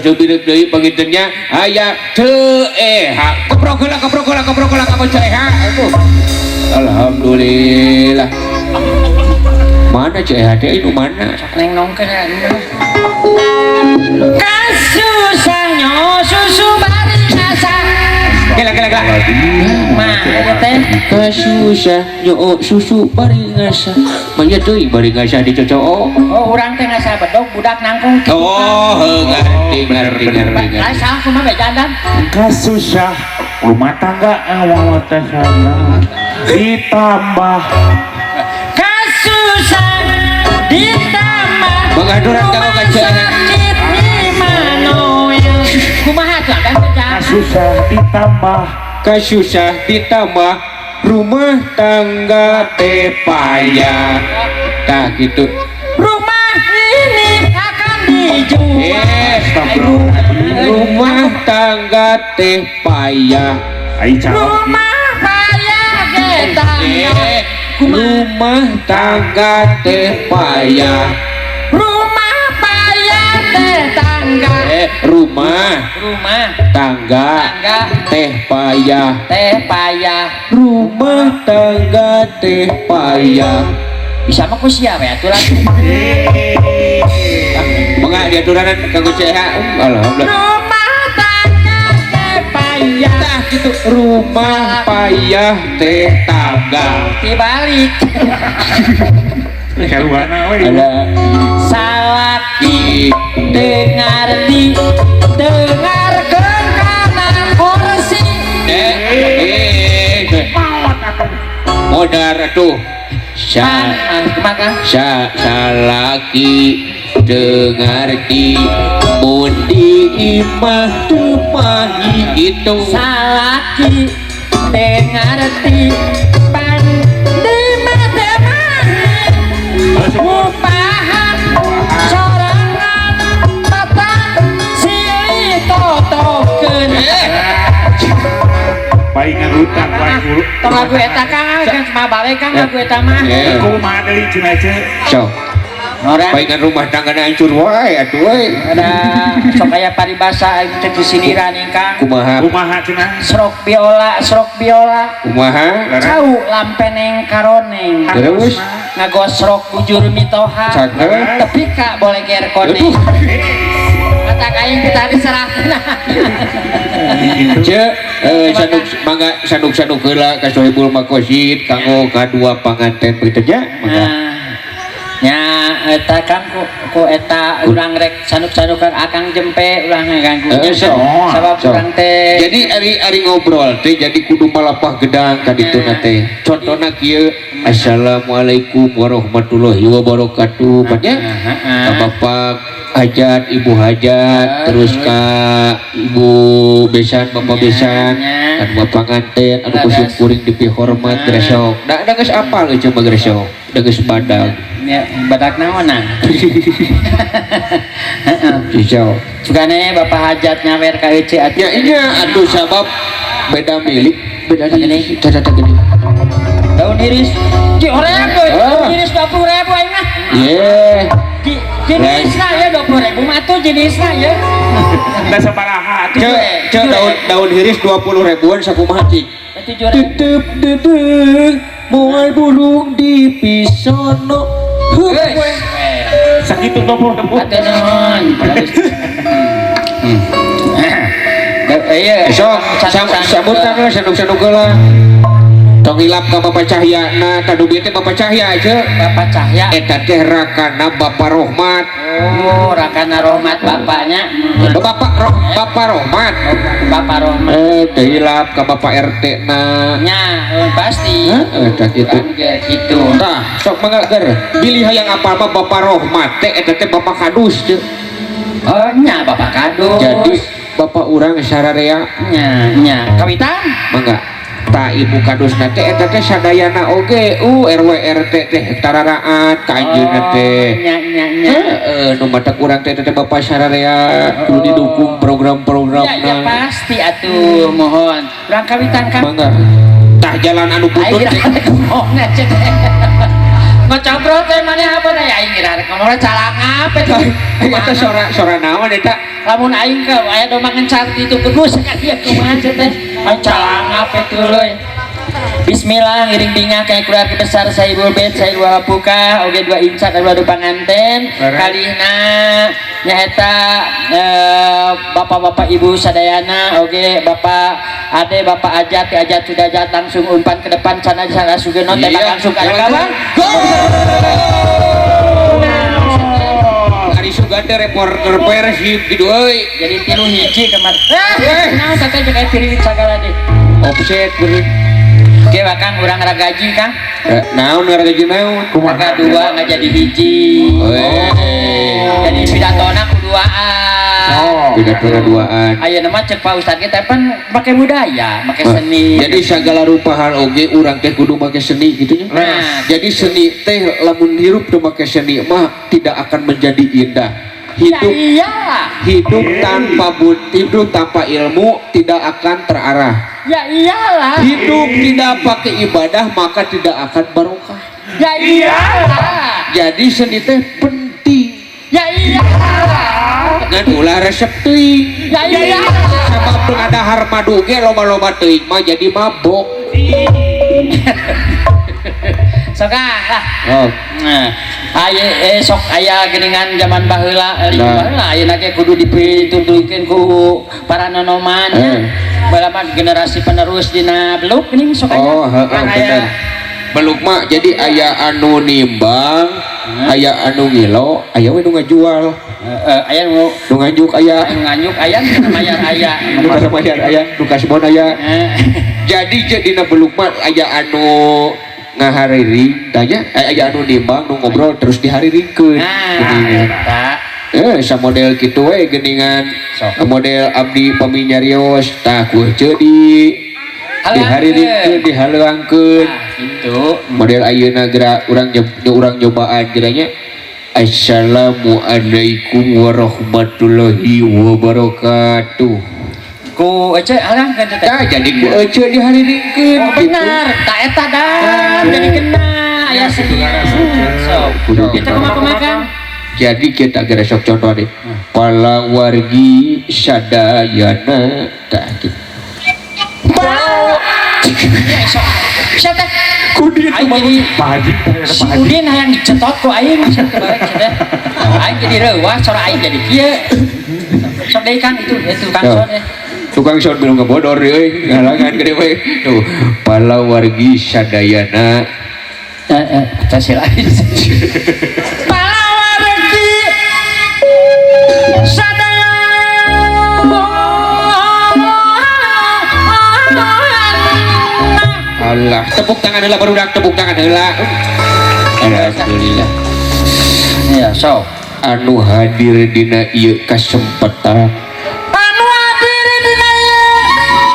Tos teu bireuk deui panginten nya aya Ceu Eha. Keprok heula, keprok heula, keprok heula ka Ceu Eha. Aduh. Alhamdulillah. Mana Ceu Eha teh, nu mana? Neng nongkeun. Kasusahnya susu bari ngasah. Gila gila gila. Mah eta teh. Kasusah nyo susu bari ngasah. Manya teuing bari ngasah dicocok. Oh, urang teh ngasah bedog, budak nangkung kitu. Oh, heuh, ngerti ngerti ngerti. Lain Ngerti. Salah kumaha bejaan dan? Kasusah rumah tangga awal teh sana ditambah. Kasusah ditambah Pengaturan kanggo ka Ceu Eha. Sakit Immanuel. Kumaha tuh dan bejaan? Kasusah ditambah. Kasusah ditambah rumah tangga teh payah. Tah gitu. Rumah ini akan dijual. Eh, rumah tangga teh payah. Ai calon. Rumah payah ge tangga. Eh, rumah tangga teh payah. Rumah payah teh tangga. Eh, rumah Rumah tangga tangga teh payah. Teh payah. Rumah tangga teh payah. Bisa mah ku siapa ya aturan. Mangga diaturanan kanggo Ceu Eha. Alhamdulillah. Rumah tangga teh payah. Tah gitu, rumah payah teh tangga. Dibalik. Karuana we. Ada Salaki di teu ngarti dengarkeun kana kursi. Eh eh modar atuh sa. Ah, kumaha, Kang? Sa salaki teu ngarti mun di imah teu mahi gitu. Salaki teu ngarti pan di imah teu mahi, ngupahan sorangan patang silih totokeun. Eh. Paingan utang wae guru. Tong lagu eta, Kang, kan mah balik, Kang, lagu eta mah. Eh. Kumaha deui cenah, Ceu? Sok. Orang paingan rumah tangga hancur wae atuh euy. Ada sok aya paribasa aing teh disindiran, Kang. Kumaha? Kumaha cenah? Srok biola, srok biola. Kumaha? Cau lampeneng karoneng. Terus? Ngagosrok bujur mitoha. Cakep. Tepi ka boleh ger koneng. Aduh. Kata kain kita diserahkeun. Gitu. Ceu, eh, sanduk mangga sanduk-sanduk heula ka Sohibul Maqasid kanggo kadua panganten begitu nya, mangga. Nah, nya eta Kang, ku eta urang rek sanduk-sandukan Akang Jempe ulah ngaganggu. Eh, sok. Sabab Sok. urang teh Jadi ari ari ngobrol teh jadi kudu malapah gedang ka dituna teh. Contona kieu, "Assalamualaikum warahmatullahi wabarakatuh." Nya ka Bapak Hajat, Ibu Hajat, terus ka Ibu Besan, Bapak Besan, kan Bapak panganten anu kusum kuring dipihormat gresok. Da da geus apal euy mah gresok. Da geus badag. Ya, badak naonan. Heeh. Hijau. Sugane Bapak Hajat nyawer ka Ece atuh. Ya iya atuh, sabab beda milik, beda Gini. Cacata gini. Daun iris. Ji hoream we. Ah. Daun iris 20.000 aing mah. Ye. Ji jenisna ya 20.000 mah tuh jenisna ya. Da sabaraha atuh? Cek, cek, daun daun iris 20 ribuan sakumaha cik? 7.000. Tetep dedeh moal burung di pisono. Hup, we. Sakitu 20 ribu. Atuh nuhun. Iya, Sok, sambutan lah, sanduk-sanduk lah. Tong hilap ka Bapak Cahya. Nah, tadu bieu teh Bapak Cahya aja. Bapak Cahya. Eta teh rakana Bapak Rohmat. Oh, rakana Rohmat bapaknya. Bapak Rohmat. Bapak Rohmat. Eh, teu hilap ka Bapak RT na. Nya, eh, pasti. Heeh, tah kitu. Kan ge kitu. Tah, sok mangga ger. Bilih hayang apal mah Bapak Rohmat teh eta teh Bapak Kadus teh. Oh, nya Bapak Kadus. Jadi bapak urang sararea. Nya, nya. Kawitan? Mangga. Ta Ibu Kadus teh eta teh sadayana oge RW RT teh tararaat ka anjeunna teh. Nya, nya, nya. Heeh, nu matak urang teh teh bapak sararea kudu didukung program-programna. Ya, ya pasti atuh, mohon. Urang kawitan, Kang. Mangga. Tah jalan anu butut Ayo, teh. oh, ngecek. Ngocobrol teh maneh apa teh aing kira rek ngomongna calangap eta. Eta sora naon eta? Lamun aing ke aya domba ngencar di itu geus ka dieu kumaha teh. Aing calangap eta leuy. Bismillah ngiring bingah ka keluarga besar Saibul Bait Saibul Wapuka oge dua imsak dua panganten kalihna nyaeta bapak-bapak ibu sadayana oge bapak ade bapak ajat ajat sudah ajat langsung umpan ke depan sana sana sugeno tembak langsung ke gawang. Go! Ari sugan teh reporter Persib kitu euy. Jadi 3-1 kemarin. Naon teh jeung aya sagala deui. Offset beureun. Oke, Kang, urang ragaji, Kang. Naon ragaji naon? Raga dua nggak jadi hiji. Jadi pidatona ku duaan. Oh, pidatona duaan. Ayeuna mah cek Pak Ustad ge teh pan make budaya, make seni. Jadi segala rupa hal oge urang teh kudu make seni gitu nya. Nah, jadi seni teh lamun hirup teu make seni mah tidak akan menjadi indah. Hidup ya, iyalah. Hidup tanpa hidup tanpa ilmu tidak akan terarah. Ya iyalah. Hidup tidak pakai ibadah maka tidak akan barokah. Ya iyalah. Jadi seni teh penting. Ya iyalah. Ngan ulah resep teuing. Ya iyalah. Sabab teu ngadahar madu ge loba-loba teuing mah jadi mabok. Sok ah. Oh. Nah, aya sok aya geuningan zaman baheula, baheula ayeuna ge kudu dipitutulkeun ku para nonoman nya. Baheula mah generasi penerus dina beluk geuning sok aya. Oh, heeh, bener. Beluk mah jadi aya anu nimbang, aya anu ngilo, aya we nu ngajual. Heeh, aya nu nganjuk aya. Nu nganjuk aya, nu mayar aya. Nu mayar aya, nu kasbon aya. Jadi dina beluk mah aya anu ngahariring tanya, aya anu nimbang nu ngobrol terus dihariringkeun. Nah, samodel kitu we geuningan model abdi pami nyarios tah ku jadi dihariringkeun dihaleuangkeun. Gitu. Model ayeuna geura urang urang nyobaan geuranya. Assalamualaikum warahmatullahi wabarakatuh. Ku ece halangkeun teh. Tah jadi ku ece dihariringkeun. Oh, benar, tak eta dah jadi kena aya seni. Sok. Kita kumaha Kang? Jadi kita geura sok contoh deh. Pala wargi sadayana tah kitu. Siapa? Kudin Aing jadi Pak Haji, si Udin hayang dicetot ku aing bareng teh. Aing jadi reuah sora aing jadi kieu. Sok deui Kang itu tukang sound eh. Tukang sound belum ngebodor euy, ngalangan gede we. Tuh, pala wargi sadayana. Heeh, lagi. Pala wargi sadayana. Allah, tepuk tangan heula barudak, tepuk tangan heula. Alhamdulillah. Ya, so. Anu hadir dina ieu kasempatan. Anu hadir dina ieu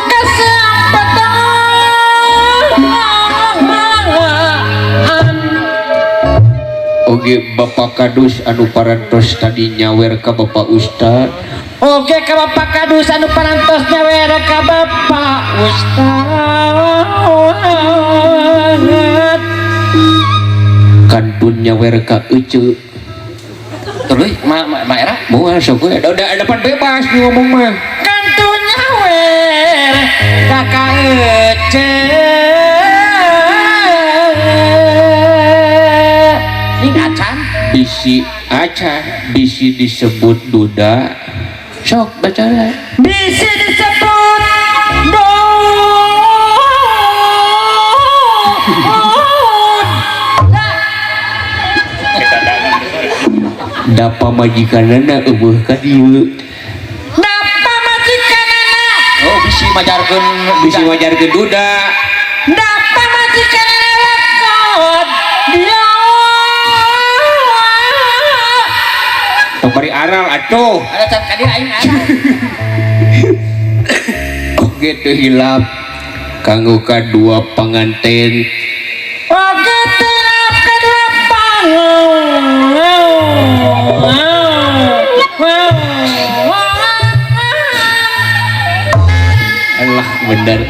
kasempatan. Oge Bapak Kadus anu parantos tadi nyawer ka Bapak Ustad. Oge ka Bapak Kadus anu parantos nyawer ka Bapak Ustad. Kantun nyawer ka ece. Tuluy ma ma era moal sok we da depan bebas ngomong mah. Kantun nyawer ka ka ece. Ning acan bisi acan bisi disebut duda. Sok baca lah. Bisi disebut duda. Dapa majikanana eueuh ka dieu. Dapa majikanana. Oh bisi majarkeun bisi majarkeun duda. Dapa majikanana lakon dia. Tong bari aral atuh. Ada can ka dieu aing aral. Oge teu hilap kanggo kadua panganten. Oge teu hilap kadua panganten. Allah bener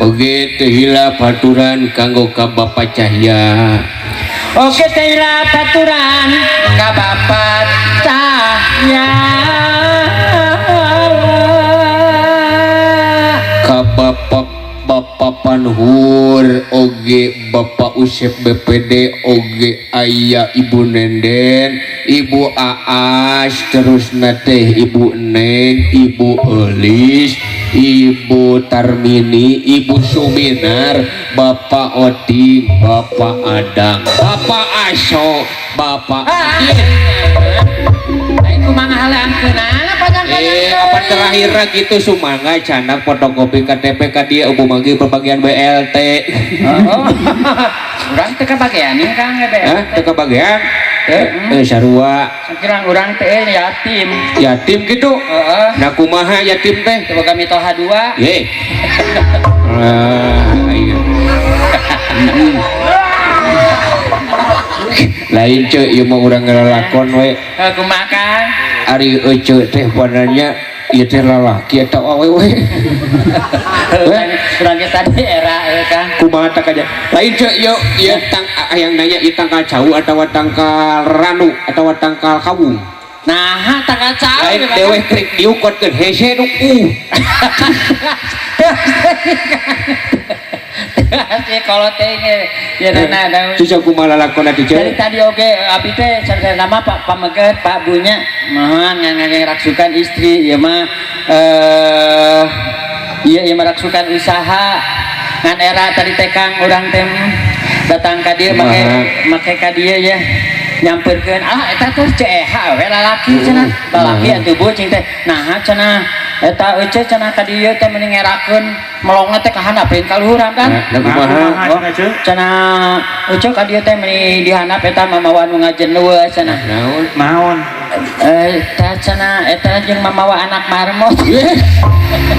Oge teu hilap haturan kanggo ka Bapak Cahya. Oke teh baturan ka Bapak Cahya. Ka Bapak Bapak Panhur oge Bapak Usep BPD oge aya Ibu Nenden, Ibu Aas, terus teh Ibu Neng, Ibu Elis, Ibu Tarmini, Ibu Suminar, Bapak Oting, Bapak Adang, Bapak Aso, Bapak Adin. Aing kumaha halangkeunana panjang-panjang. Eh, apa terakhir gitu sumangga candak fotokopi KTP ka dieu upamagi perbagian BLT. Oh. Urang teu kabagean nih Kang ebe. Hah, teu kabagean? Eh, sarua. Sakirang urang teh yatim. Yatim gitu. Heeh. Nah, kumaha yatim teh? Teu boga mitoha dua. Ye. Ah, iya. Lain ceu ieu mah urang ngalakon we. Heuh kumaha Kang? Ari ece teh padanya ieu teh lalaki atau awewe. Urang ge tadi era euy Kang. Kumaha tak aja. Lain ceu ieu ieu tang hayang nanya ieu tangkal cau atawa tangkal ranu atawa tangkal kawung. Nah, tangkal cau. Lain dewe krik diukotkeun hese nu Sih kalau teh ya nah nah. Susah kumaha lalakon atuh ceu. Dari tadi oke abi teh sareng nama Pak Pameget Pak Bunya mohon ngan raksukan istri ieu mah iya ieu mah raksukan usaha ngan era tadi teh Kang urang teh datang ka dieu make make ka dieu ya nyamperkeun ah eta teh CEH we lalaki cenah lalaki atuh bu cing teh naha cenah eta euceu cenah ka dieu teh mending ngerakeun melongna teh ka handapeun ka luhuran kan. Nah, kumaha cenah euceu ka dieu teh meni dihandap eta mamawa nu ngajen leuweus cenah. Naon? Naon? Eta cenah eta jeung mamawa anak marmot.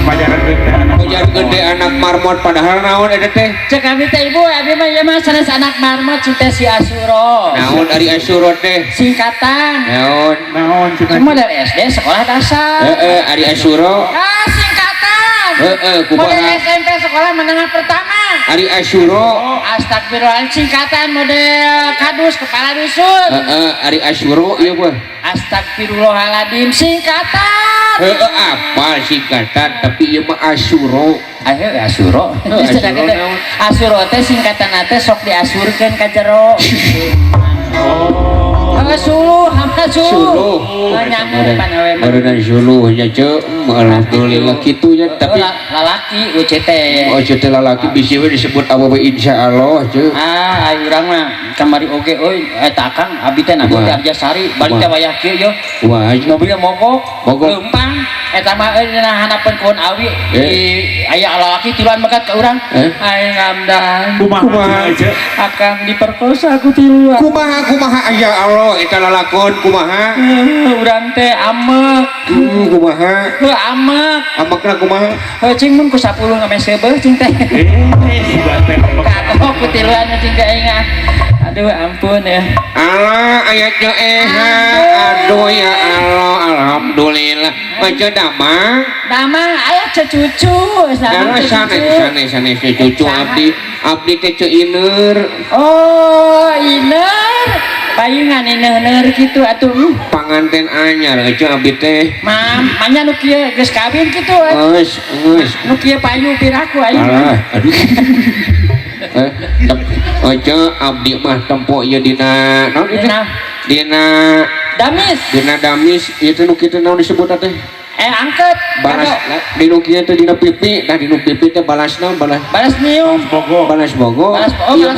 Pajaran gede anak. Pajaran gede anak marmot padahal naon eta teh? Cek abi teh ibu abi mah ieu mah sanes anak marmot cing teh si Asuro. Naon ari Asuro teh? Singkatan. Naon? Naon cenah? Model SD sekolah dasar. Heeh, ari Asuro. Ah, singkatan. Heeh, kumaha? Model SMP sekolah menengah pertama. Ari Asuro. Astagfirullahaladzim, singkatan model kadus kepala dusun. Heeh, ari Asuro ieu mah. Astagfirullahaladzim, singkatan. Heeh, apa singkatan tapi ieu mah Asuro. Ayo Asuro. Asuro teh singkatan teh sok diasurkeun ka jero. Oh. Suluh, hampa suluh. Nyamuk pan awe mah. Barudan suluh nya ceu, alhamdulillah kitu nya tapi lalaki uce teh. Oh, teh lalaki bisi we disebut awewe insyaallah ceu. Ah, ayo urang mah kamari oge euy eta Kang abi teh nabi teh Arjasari balik teh wayah kieu yeuh. Wah, mobilna mogok. Mogok. Leumpang eta mah euy dina handapeun kebon awi di aya lalaki tiluan mekat ka urang. Aing ngamdan. Kumaha ceu? Akang diperkosa ku tiluan. Kumaha kumaha ya Allah eta lalakon kumaha? Urang teh amek. Kumaha? Heuh amek. Amekna kumaha? Heuh cing mun ku 10 ngame seubeuh cing teh. Sudah teh amek. Kagok ku tiluan cing teh aing. Aduh ampun ya. Allah ayatnya eha. Aduh ya Allah alhamdulillah. Baca damang. Damang aya cucu. Karena sane sane sane cucu abdi abdi teh ceu Iner. Oh, Iner. Payungan ineur-ner kitu atuh. Panganten anyar euceu abdi teh. Mam, manya nu kieu geus kawin kitu. Geus, geus. Nu kieu payu piraku aing. Alah, aduh. Euceu abdi mah tempo ieu dina naon ieu teh? Dina damis. Dina damis ieu teh nu kitu naon disebut teh? Angket. Balas di nu kieu teh dina pipi, nah di nu pipi teh balas naon balas? Balas nyium. Bogo. Balas bogo.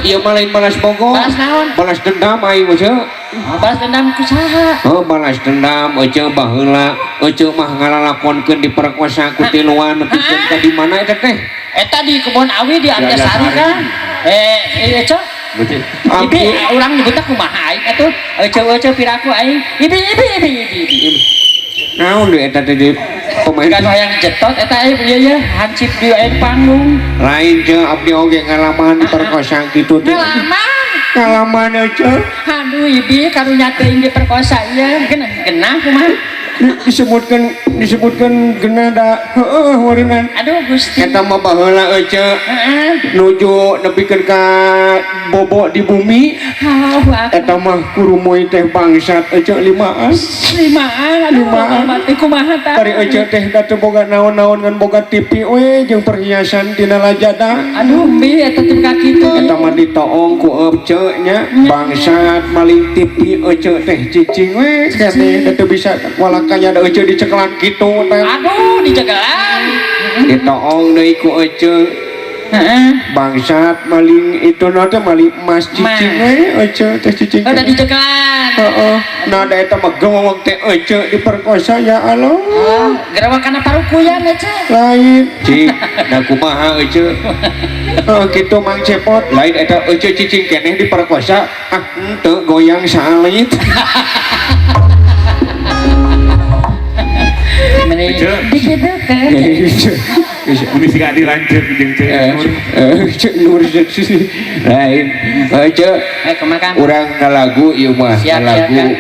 Ieu mah lain balas bogo. Balas naon? Balas dendam aing mah ceu. Balas dendam ku saha? Oh, balas dendam euceu baheula euceu mah ngalalakonkeun diperkosa ku tiluan nepikeun ka di mana eta teh? Eta di kebon awi di Arjasari kan. Euceu. Ibi urang nyebutna kumaha aing atuh? Euceu-euceu piraku aing. Ibi ibi ibi ibi. Naon deui eta teh di pemain kan hayang jetot eta ieu ieu hancip di air panggung. Lain jeung abdi oge ngalaman diperkosa kitu teh. Ngalaman. Ngalaman euceu. Aduh ibi karunya teuing diperkosa ieu genah kumaha? Disebutkan disebutkan genah da heueuh meureunnan. Aduh Gusti. Eta mah baheula ece Heeh. nuju nepikeun ka bobo di bumi. Allahu akbar. Eta mah kurumoy teh bangsat ece limaan. Limaan aduh. Limaan. Mati kumaha tah? Tari ece teh da teu boga naon-naon ngan boga TV we jeung perhiasan tina lajada. Aduh bi eta teh ka kitu. Eta mah ditoong ku ece nya bangsat maling TV ece teh cicing we keneh da teu bisa walakanya da ece dicekelan kitu teh. Aduh dijagaan. Ditoong deui ku ece. Heeh. Bangsat maling itu na teh maling emas cicing we ece teh cicing. Udah dicekelan. Heeh. Nah da eta mah gewewek teh ece diperkosa ya Allah. Ah, gerawak kana parukuyan ece. Lain cing da kumaha ece. Heeh kitu Mang Cepot lain eta ece cicing keneh diperkosa ah henteu goyang saalit. Meni Ece. dikitukeun. Ini sih gak dilanjut jeung Ceu Nur. Ceu Nur lain ece. Eh kumaha Kang? Urang ngalagu ieu mah Siap, ngalagu siap,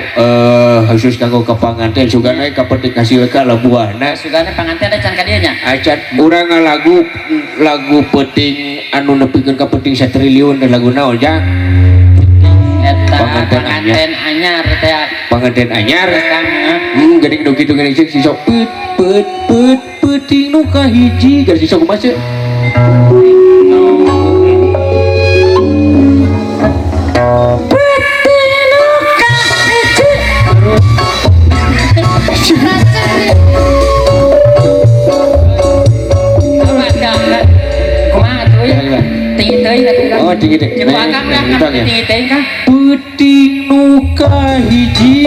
khusus kanggo ka panganten sugana kapenting hasil ka labuahna. Sugana panganten ada can ka dieu nya. Acan urang ngalagu lagu penting anu nepikeun ka penting satriliun dan lagu naon jang? Eta Panganten panganten anyar teh. Panganten anyar. Kang. Geuning nu kitu geuning cek si sok pet pet pet peuting nu kahiji geus si sok kumaha sih? Apa Kang? Kumaha atuh ya? Tinggi teuing atuh Kang. Oh, tinggi teuing. Jeung akang Kang, Bintang ya? tinggi teuing Kang. Peuting nu kahiji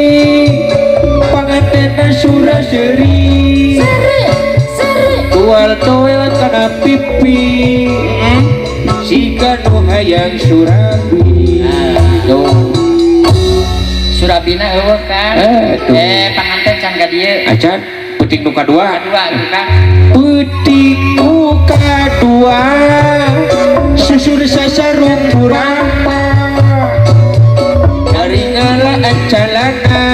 pangantena Suraseri. Tual toel kana pipi siga nu hayang surabi. Tuh. Surabina eueuh Kang. Tuh. Panganten can ka dieu. Acan peuting nu kadua. Kadua tuh Kang. Peuting nu kadua susur sasarung purama dari ngalaan calana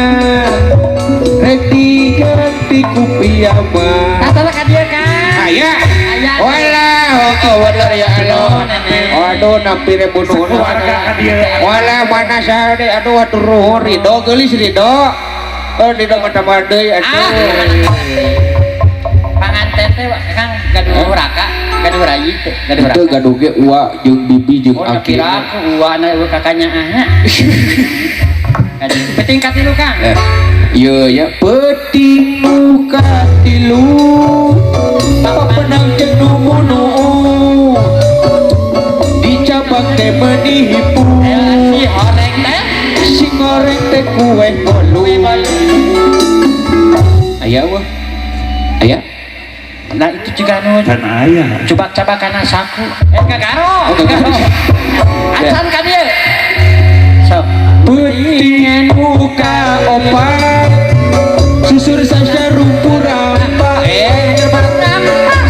rek diganti ku piyama. Tah ka dieu Kang. Aya. Aya. Walah, oh bener ya Allah. Waduh, nampi rebunuh. Keluarga ka dieu. Walah, mana sade, aduh, aduh, ruhur, ridho, geulis ridho. Oh, ridho mata deui, aduh. Panganten teh Kang gaduh raka, gaduh rayi teh, gaduh Itu raka. gaduh ge uwa jeung bibi jeung Oh, aki. kira aku uwana eueuh kakaknya ah nya. Gaduh. Penting katilu Kang. Ieu ya peuting nu katilu papenang jeung nu munu dicabak teh meuni hipu. Si horeng teh si goreng teh kue bolu. Kue bolu. Aya wah. Aya. Nah itu juga nu Dan aya. cobak-cabak kana saku. Kagaro. Oh, kagaro. Acan ka dieu. Sok. Peuting nu kaopat susur sasarumpu rampa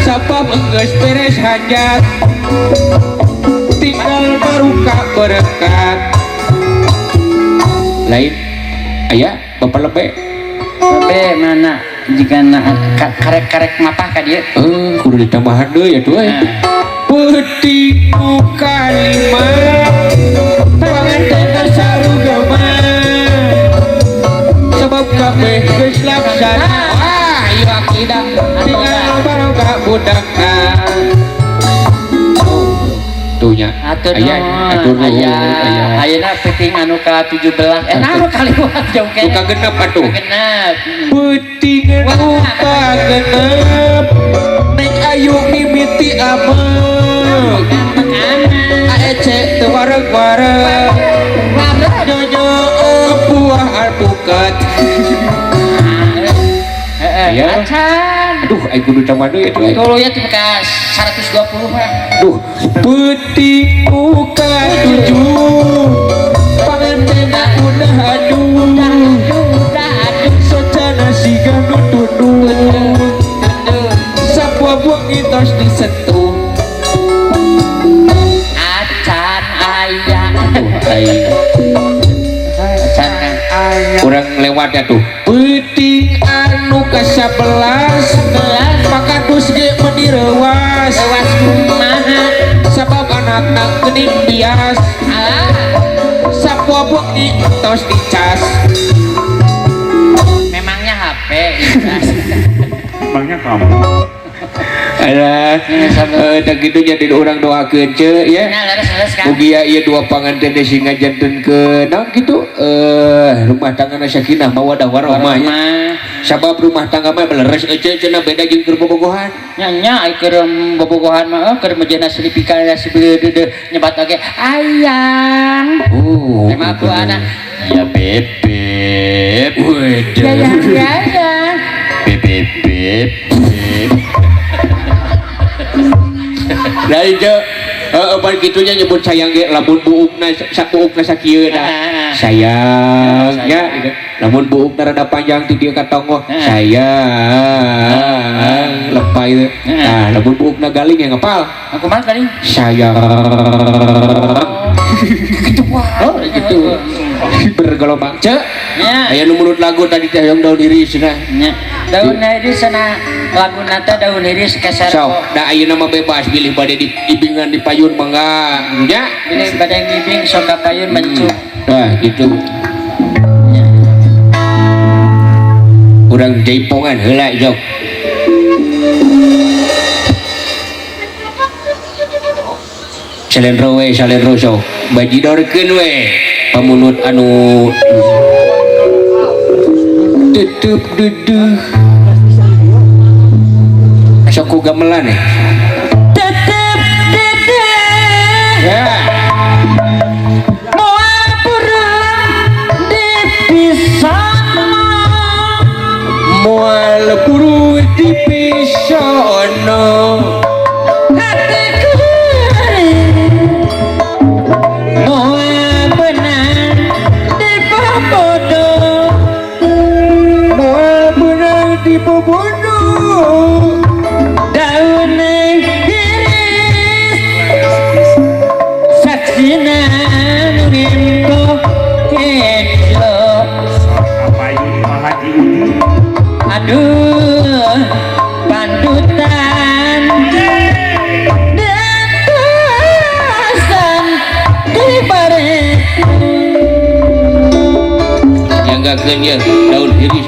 sabab geus beres hajat tinggal baruka berkat. Lain aya bapak lebe. Lebe mana jika na karek-karek mapah ka dieu. Kudu ditambahan deui atuh euy. Peuting nu kalima panganten sarugama sabab kabeh geus laksana. Wah, ieu akidah tinggal baroga budakna. Tuh nya. Atur Aya, nuhun. atur nuhun. Aya. Aya. Ayeuna peuting anu ka 17. Nah kaliwat jauh Nu keneh. kagenep atuh. Kagenep. Peuting nu kagenep nek ayu mimiti ameuk aece teu wareg-wareg nyonyo buah alpukat. Heeh. Aya. Acan. Aduh, aing kudu tambah deui atuh. Tuluy atuh ka 120 mah. Duh, peuting nu katujuh pangantena udah aduh Udah aduh. Socana siga nu tunduh sapoa wengi tos disentuh. Acan aya. Aduh, aing Acan Kang. kurang lewat ya tuh. Peuting anu Sebelas. Pakadus ge meuni reuas. Reuas kumaha? Sabab anakna geuning bias. Alah. Sapoa bukti tos dicas. Memangnya HP. Emangnya kamu. Alah, tak gitu jadi orang doakeun ce ya. Nah, leres-leres kan. Mugia ieu dua panganten teh sing ngajantenkeun naon kitu rumah tangga sakinah mawadah warahmah nya. Sabab rumah tangga mah leres ece cenah beda jeung keur bobogohan. Nya nya ai keur bobogohan mah keur mejana silipika sibeudeudeuh nyebat oge ayang. Oh. Emang aku anak. Ya bebek. Waduh. Yayang yayang. Bebek bebek. Dari je ban kitunya nyebut sayang ge lamun buukna sabuukna sakieu da. Sayang nya gitu. Lamun buukna rada panjang ti dieu ka tonggoh sayang lepa itu. Nah, lamun buukna galing ya ngapal. Aku mah galing. Sayang. Gitu wah. Oh, gitu. Bergelombang ce. Nya. Aya nu menurut lagu tadi teh yang daun iris cenah. Nya. Daun iris cenah lagu nata daun iris keser. Sok, da ayeuna mah bebas bilih bade diibingan di payun mangga nya. Bilih bade ngibing sok ka payun mencuk. Nah, gitu. Urang jaipongan heula jok. Salendro we, salendro sok. Bajidorkeun we pamunut anu tutup duduh. Sok ku gamelan ya. Tetep duduh. Ya. Moal purun dipisono. Moal purun dipisono. Hatiku moal benang dipobodo. Moal benang dipobodo. Daun iris saksina nu rimbo keclo. Payun maha diuji. Aduh pandutan datasan di bare. Yang gak ya daun iris.